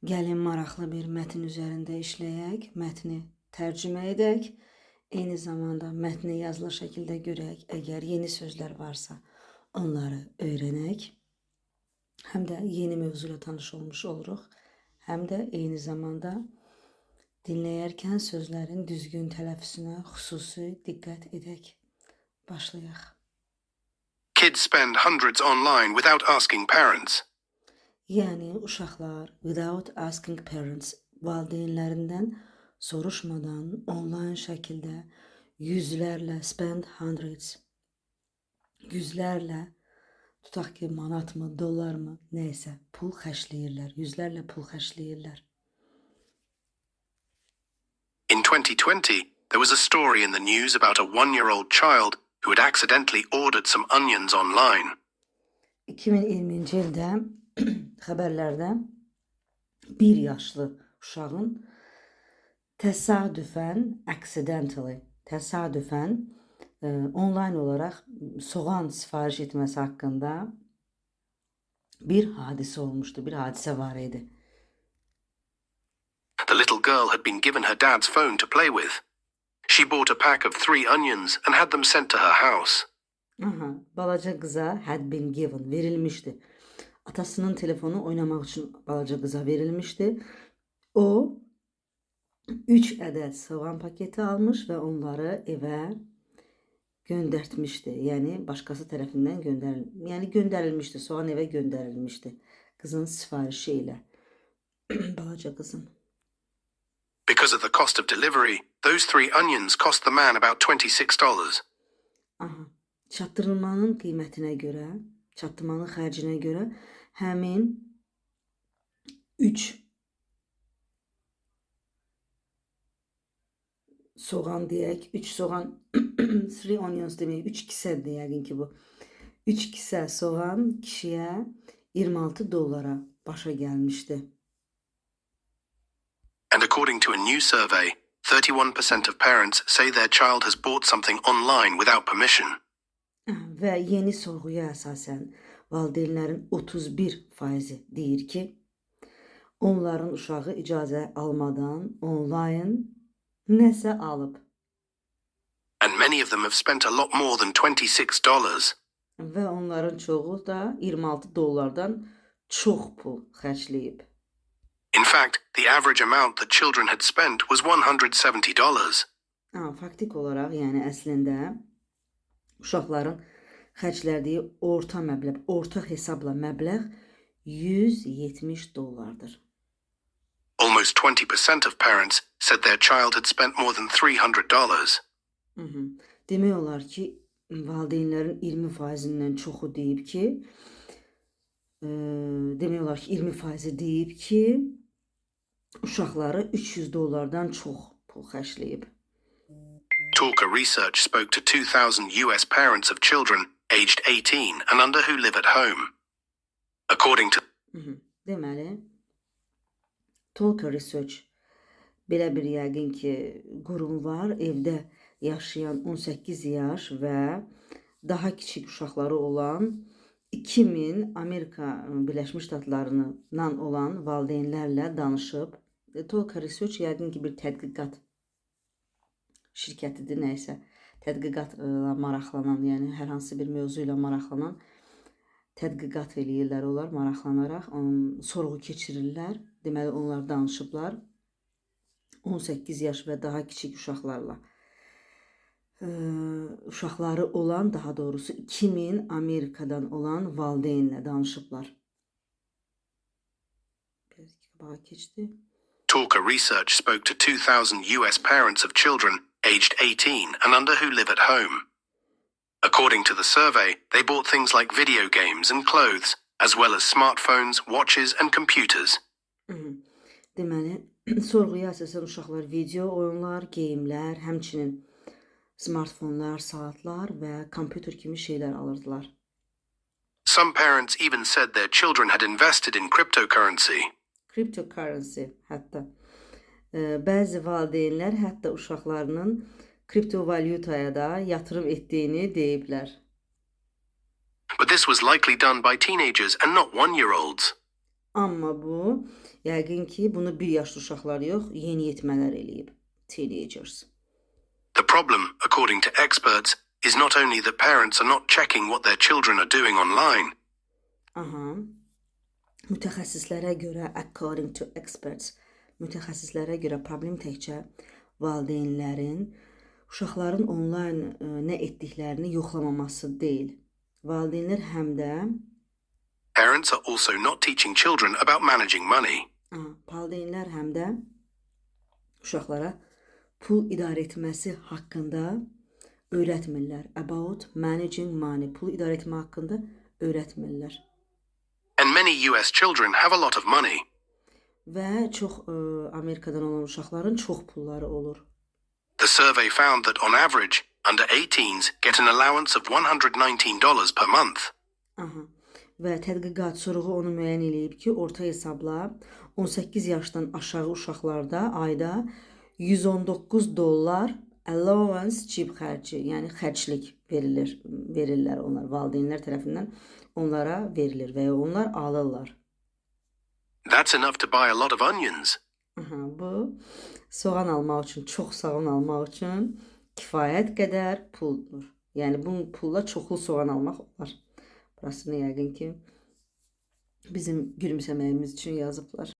Gəlin maraqlı bir mətn üzərində işləyək, mətni tərcümə edək. Eyni zamanda mətni yazılı şəkildə görək. Əgər yeni sözlər varsa, onları öyrənək. Həm də yeni mövzuyla tanış olmuş oluruq. Həm də eyni zamanda dinləyərkən sözlərin düzgün tələffüzünə xüsusi diqqət edək. Başlayaq. Kids spend hundreds online without asking parents. Yəni uşaqlar without asking parents, valideynlərindən soruşmadan onlayn şəkildə yüzlərlə, spend hundreds, yüzlərlə, tutaq ki, manatmı, dollarmı, nəysə pul xərcləyirlər, yüzlərlə pul xərcləyirlər. In 2020, there was a story in the news about a 1-year-old child who had accidentally ordered some onions online. 2020-ci ildə xəbərlərdə bir yaşlı uşağın təsadüfən, accidentally, təsadüfən onlayn olaraq soğan sifariş etməsi haqqında bir hadisə olmuşdu, bir hadisə var idi. The little girl had been given her dad's phone to play with. She bought a pack of 3 onions and had them sent to her house. Aha, balaca qıza had been given, verilmişdi. Atasının telefonu oynamaq üçün balaca qıza verilmişdi. O 3 ədəd soğan paketi almış və onları evə göndərtmişdi. Yəni başqası tərəfindən yəni göndərilmişdi. Soğan evə göndərilmişdi. Qızın sifarişi ilə. Balaca qızın. Because of the cost of delivery, those 3 onions cost the man about $26. Aha. Çatdırılmanın qiymətinə görə, çatdırmanın xərcinə görə həmin 3 soğan deyək, 3 soğan, 3 onions demək, 3 kisədir yəqin ki bu. 3 kisə soğan kişiyə 26 dollara başa gəlmişdi. And according to a new survey, 31% of parents say their child has bought something online without permission. Və yeni sorğuya əsasən valideynlərin 31%-i deyir ki, onların uşağı icazə almadan onlayn nəsə alıb. And many of them have spent a lot more than $26. Və onların çoxu da 26 dollardan çox pul xərcləyib. In fact, the average amount that children had spent was $170. Ha, faktik olaraq, yəni əslində uşaqların xərclədiyi orta məbləğ, orta hesabla məbləğ 170 dollardır. Almost 20% of parents said their child had spent more than $300. Demək olar ki, valideynlərin 20%-dən çoxu deyib ki, demək olar ki, 20%-i deyib ki, uşaqları 300 dollardan çox pul xərcləyib. Talker Research spoke to 2,000 US parents of children aged 18 and under who live at home. According to Deməli, Talker Research belə bir yəqin ki, qurum var. Evdə yaşayan 18 yaş və daha kiçik uşaqları olan 2000 Amerika Birləşmiş Ştatlarından olan valideynlərlə danışıb. Talker Research yəqin ki, bir tədqiqat şirkətidir, nəysə. Tədqiqatla maraqlanan, yəni hər hansı bir mövzu ilə maraqlanan tədqiqat eləyirlər onlar, maraqlanaraq onun sorğu keçirirlər. Deməli, onlar danışıblar 18 yaş və daha kiçik uşaqlarla. Uşaqları olan, daha doğrusu 2000 Amerikadan olan valideynlə danışıblar. Biraz qabağa keçdi. Talker Research spoke to 2,000 US parents of children aged 18 and under who live at home. According to the survey, they bought things like video games and clothes, as well as smartphones, watches and computers. Deməli, sorğuya əsasən uşaqlar video oyunlar, geyimlər, həmçinin smartfonlar, saatlar və kompüter kimi şeylər alırdılar. Some parents even said their children had invested in cryptocurrency. Cryptocurrency hətta. Bəzi valideynlər hətta uşaqlarının kriptovalyutaya da yatırım etdiyini deyiblər. But this was likely done by teenagers and not 1-year-olds. Amma bu yəqin ki, bunu bir yaşlı uşaqlar yox, yeniyetmələr eləyib. Teenagers. The problem, according to experts, is not only that parents are not checking what their children are doing online, Aha. Mütəxəssislərə görə, according to experts, mütəxəssislərə görə problem təkcə valideynlərin uşaqların onlayn nə etdiklərini yoxlamaması deyil. Valideynlər həm də parents are also not teaching children about managing money. Aha, valideynlər həm də uşaqlara pul idarə etməsi haqqında öyrətmirlər. About managing money, pul idarə etmə haqqında öyrətmirlər. And many US children have a lot of money. Və çox Amerikadan olan uşaqların çox pulları olur. The survey found that on average, under 18s get an allowance of $119 per month. Aha. Və tədqiqat sorğu onu müəyyən eləyib ki, orta hesabla 18 yaşdan aşağı uşaqlarda ayda 119 dollar allowance cib xərci, yəni xərclik verilir, verirlər onlar valideynlər tərəfindən onlara verilir və ya onlar alırlar. That's enough to buy a lot of onions. Aha, bu soğan almaq üçün, çox soğan almaq üçün kifayət qədər puldur. Yəni bu pulla çoxlu soğan almaq olar. Burasını yəqin ki bizim gülümsəməyimiz üçün yazıblar.